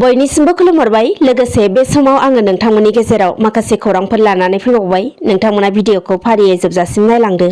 बयनिसिमबो खुलुमहरबाय। लोगोसे बे समाव आङो नोंथांमोननि गेजेराव माखासे खौरांफोर लानानै फैबावबाय। नोंथांमोना भिडिअखौ फारियै जोबजासिम नायलांदो।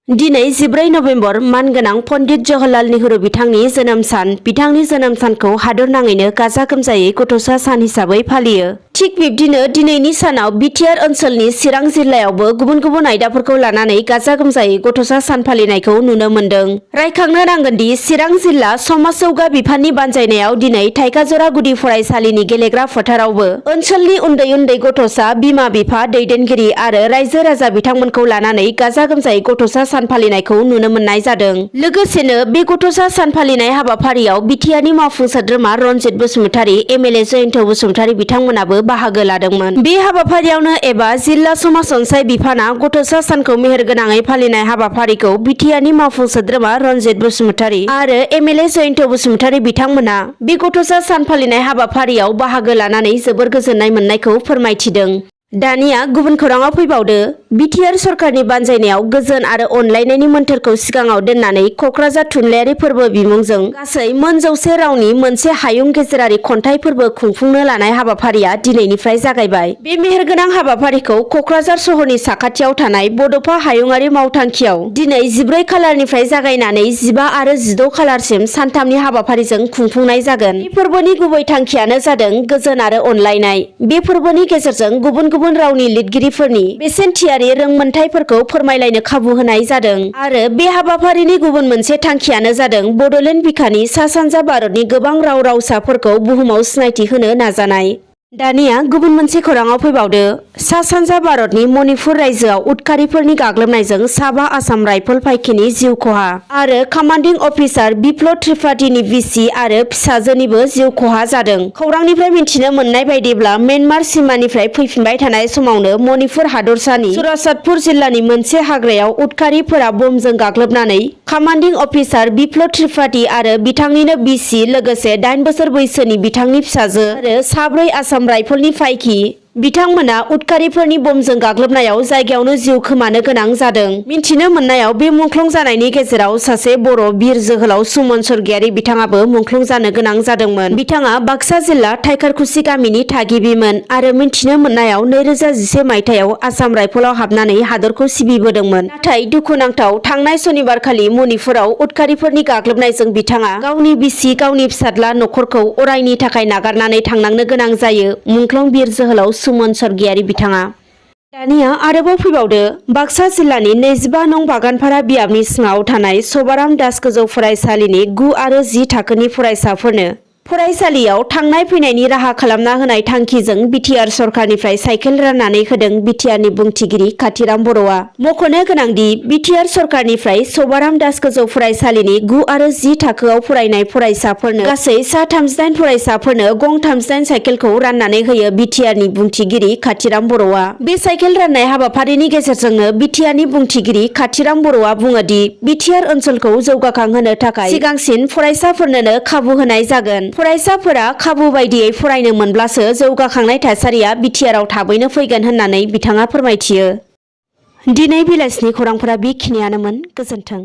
दिनै 14 नभेम्बर मानगोनां पन्डित जवाहरलाल नेहरू बिथांनि जोनोम सान। बिथांनि जोनोम सानखौ हादरनाङैनो गाजा गोमजायै गथ'सा सान हिसाबै फालियो। थिग बिब्दिनो दिनैनि सानाव बिटिआर ओनसोलनि चिरां जिल्लायावबो गुबुन गुबुन आयदाफोरखौ लानानै गाजा गोमजायै गथ'सा सान फालिनायखौ नुनो मोन्दों। रायखांनो नांगोनदि चिरां जिल्ला समाज जौगा बिफाननि बानजायनायाव दिनै थाइखाजरा गुदि फरायसालिनि गेलेग्रा फोथारावबो ओनसोलनि उन्दै उन्दै गथ'सा, बिमा बिफा, दैदेनगिरि आरो रायजो राजा बिथांमोनखौ लानानै गाजा गोमजायै गथ'सा सान फालिनायखौ नुनो मोननाय जादों। लोगोसेनो बे गथ'सा सान फालिनाय हाबाफारियाव बिटिआरनि मावफुं सोद्रोमा रनजित बसुमतारी, एमएलए जयन्त बसुमतारी बिथांमोनाबो बाहागो लादोंमोन। बे हाबाफारियावनो एबा जिल्ला समाज अनसाय बिफाना गथ'सा सानखौ मेहेरगोनाङै फालिनाय हाबाफारिखौ बिटिआरनि मावफुं सोद्रोमा रनजित बसुमतारी आरो एमएलए जयन्त बसुमतारी बिथांमोना बे गथ'सा सान फालिनाय हाबाफारियाव बाहागो लानानै जोबोर गोजोननाय मोननायखौ फोरमायथिदों। दानिया गुबुन खौराङाव फैबावदो। बिटिआर सरकारनि बानजायनायाव गोजोन आरो अनलायनायनि मोन्थोरखौ सिगाङाव दोननानै क'क्राझार थुनलाइयारि फोरबो बिमुंजों गासै मोन 100 रावनि मोनसे हायुं गेजेरारि खन्थाइ फोरबो खुंफुंनो लानाय हाबाफारिया दिनैनिफ्राय जागायबाय। बे मेहेरगोनां हाबाफारिखौ क'क्राझार सहरनि साखाथियाव थानाय बड'फा हायुङारि मावथांखियाव दिनै 14 खालारनिफ्राय जागायनानै 15 आरो 16 खालारसिम सानथामनि हाबाफारिजों खुंफुंनाय जागोन। बे फोरबोनि गुबै थांखियानो जादों गोजोन आरो अनलायनाय। बे फोरबोनि गेजेरजों गुबुन गुबुन रावनि लिरगिरिफोरनि बेसेनथियारि रोंमोनथाइफोरखौ फोरमायलायनो खाबु होनाय जादों आरो बे हाबाफारिनि गुबुन मोनसे थांखियानो जादों बड'लेण्ड बिखानि सा-सानजा भारतनि गोबां राव रावसाफोरखौ बुहुमाव सिनायथि होनो नाजानाय। दानिया गुबुन मोनसे खौराङाव फैबावदो। सा-सानजा भारतनि मणिपुर रायजोआव उदखारिफोरनि गाग्लोबनायजों साबा आसाम राइफल पाइकिनि जिउ खहा आरो कामान्डिं अफिसार बिप्लब त्रिपाठीनि बिसि आरो फिसाजोनिबो जिउ खहा जादों। खौरांनिफ्राय मिन्थिनो मोननाय बायदिब्ला म्यानमार सिमानिफ्राय फैफिनबाय थानाय समावनो मणिपुर हादरसानि चुराचाटपुर जिल्लानि मोनसे हाग्रायाव उदखारिफोरा बमजों गाग्लोबनानै कामान्डिं अफिसार बिप्लब त्रिपाठी आरो बिथांनिनो बिसि लोगोसे 8 बोसोर बैसोनि बिथांनि फिसाजो आरो साब्रै आसाम राइफलनि पाइकि बिथांमोना उदखारिफोरनि बमजों गाग्लोबनायाव जायगायावनो जिउ खोमानो गोनां जादों। मिन्थिनो मोननायाव बे मुंख्लं जानायनि गेजेराव सासे बर' बिर जोहोलाव सुमन स्वर्गीयारि बिथाङाबो मुंख्लं जानो गोनां जादोंमोन। बिथाङा बाक्सा जिल्ला थाइखारखुसि गामिनि थागिबिमोन आरो मिन्थिनो मोननायाव 2011 मायथाइयाव आसाम राइफलाव हाबनानै हादरखौ सिबिबोदोंमोन। नाथाय दुखुनांथाव थांनाय सनिबारखालि मणिपुराव उदखारिफोरनि गाग्लोबनायजों बिथाङा गावनि बिसि, गावनि फिसाज्ला नखरखौ अरायनि थाखाय नागारनानै थांनांनो गोनां जायो। मुंख्लं बिर जोहोलाव सुमन स्वर्गीयारि बिथाङा। दानिया आरोबाव फैबावदो। बाक्सा जिल्लानि 25 नं बागानपारा बियाबनि सिङाव थानाय सभाराम दास गोजौ फरायसालिनि 9 आरो 10 थाखोनि फरायसाफोरनो फरायसालियाव थांनाय फैनायनि राहा खालामना होनाय थांखिजों बिटिआर सरकारनिफ्राय साइकेल राननानै होदों बिटिआरनि बुंथिगिरि काथिराम बर'आ। मख'नो गोनांदि बिटिआर सरकारनिफ्राय सभाराम दास गोजौ फरायसालिनि 9 आरो 10 थाखोआव फरायनाय फरायसाफोरनो गासै सा 38 फरायसाफोरनो गं 38 साइकेलखौ राननानै होयो बिटिआरनि बुंथिगिरि काथिराम बर'आ। बे साइकेल राननाय हाबाफारिनि गेजेरजोंनो बिटिआरनि बुंथिगिरि काथिराम बर'आ बुङोदि बिटिआर ओनसोलखौ जौगाखांहोनो थाखाय सिगांसिन फरायसाफोरनोनो खाबु होनाय जागोन। फरायसाफोरा खाबु बायदियै फरायनो मोनब्लासो जौगाखांनाय थासारिया बिटिआरआव थाबैनो फैगोन होननानै बिथाङा फोरमायथियो। दिनै बेलासिनि खौरांफोरा बेखिनियानोमोन। गोजोन्थों।